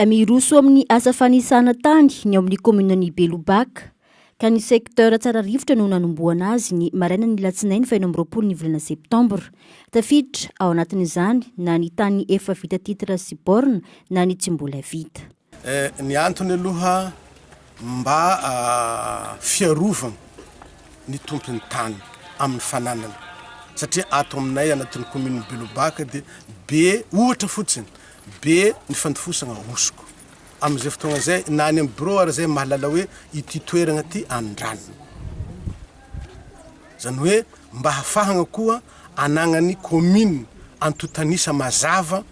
Miroso amin'ny asa fanisana tany ny ao amin'ny kaominin'i Belobaka, ka ny secteur Tsararivotra no nanombohana azy ny marainan'ny alatsinainy faha 26 ny volana septambra. Tafiditra ao anatin'izany na ny tany efa vita titre sy borne na ny tsy mbola vita. Ny antony aloha mba fiarovana ny tompon'ny tany amin'ny fananana satria ato aminay anatin'ny commune Belobaka dia be ohatra fotsiny be ny fandifosana hosoko amin'izay fotoagna zay na any amin'ny bureau ary zay mahalala hoe ity toeragna ty anindranony zany hoe mba hafahagna koa anagnan'ny commune antontanisa mazava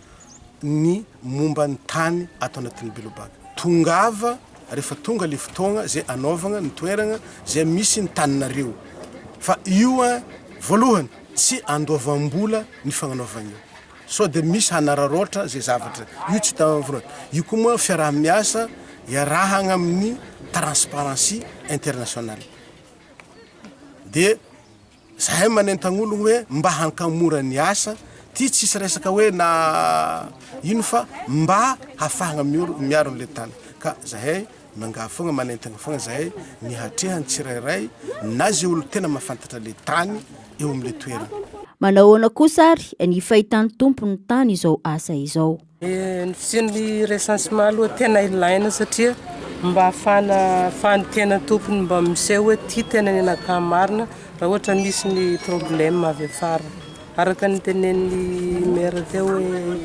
ny momba ny tany ato anatin'ny Belobaka. Tongava rehefa tonga le fotoagna zay anaovagna ny toeragna zay misy ny taninareo fa io an voalohany tsy andoavam-bola ny fagnanaovagna io sao de misy hanararaotra zay zavatra io tsy hita io koa moa fiaraha-miasa iarahagna amin'ny Transparency International de Zahay manentagnologno hoe mba hankamora ny asa, ty tsisy resaka hoe na ino fa mba hafahagna miaro an'le tany ka zahay miangavy fogna manentagna fogna zahay ny hatrehan'ny tsirairay na ze olo tena mahafantatra le tany eo amle toerana. Manao ahoana kosa ary ny fahitan'ny tompon'ny tany izao asa izao? Ny fisian'ny recensement aloha tena ilaina satria mba ahafahana ahafahan'ny tena tompony mba miseho hoe ty tena ny anakahy marina raha ohatra misy ny problème avy afara. Araka ny tenenin'ny maire teo hoe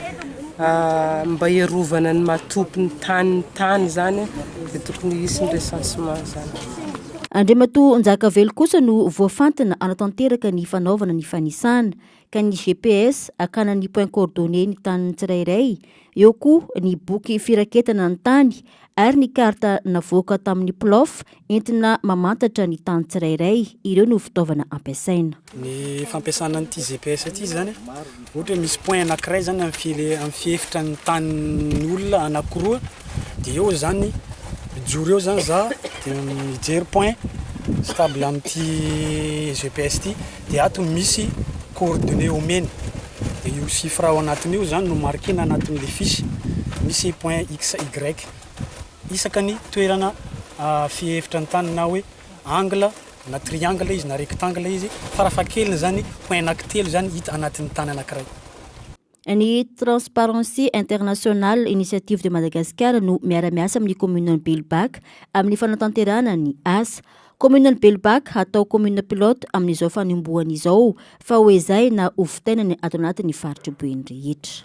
mba hiarovana ny maha tompon'ny tany ny tany zany dia tokony hisy ny recensement zany. Andriamatoa Njakavelo kosa no voafantina hanatanteraka ny fanaovana ny fanisana. ka ny GPS hakana ny point coordonnées ny tanin'ny tsirairay, eo koa ny boky firaketana ny tany ary ny carte navoaka tamin'ny plof entina mamantatra ny tany tsirairay, ireo no fitaovana ampiasaina. Ny fampiasana an'ity GPS ity izany, ohatra hoe misy point anankiray izany amin'ny file amin'ny fiefitra ny tanin'ny olona anankiroa dia eo izany mijoro eo izany za dia mijery point stable amin'ity GPS ity. Dia ato misy coordonnées omeny, dia io chiffre ao anatiny io zany no marquer-na anatin'ilay fiche, misy point x, y isaka ny toerana fihevitra ny tany na hoe angle na triangle izy na rectangle izy, farafahakeliny zany point anankitelo zany hita anatin'ny tany anankiray. Ny Transparency International Initiative de Madagascar no miara-miasa amin'ny kaominin'i Belobaka amin'ny fanatanterahana ny asa. Kaominin'i Belobaka hatao kaominina pilote amin'izao fanombohana izao fa ho ezahina ho vitaina ny ato anatin'ny faritr'i Boeny rehetra.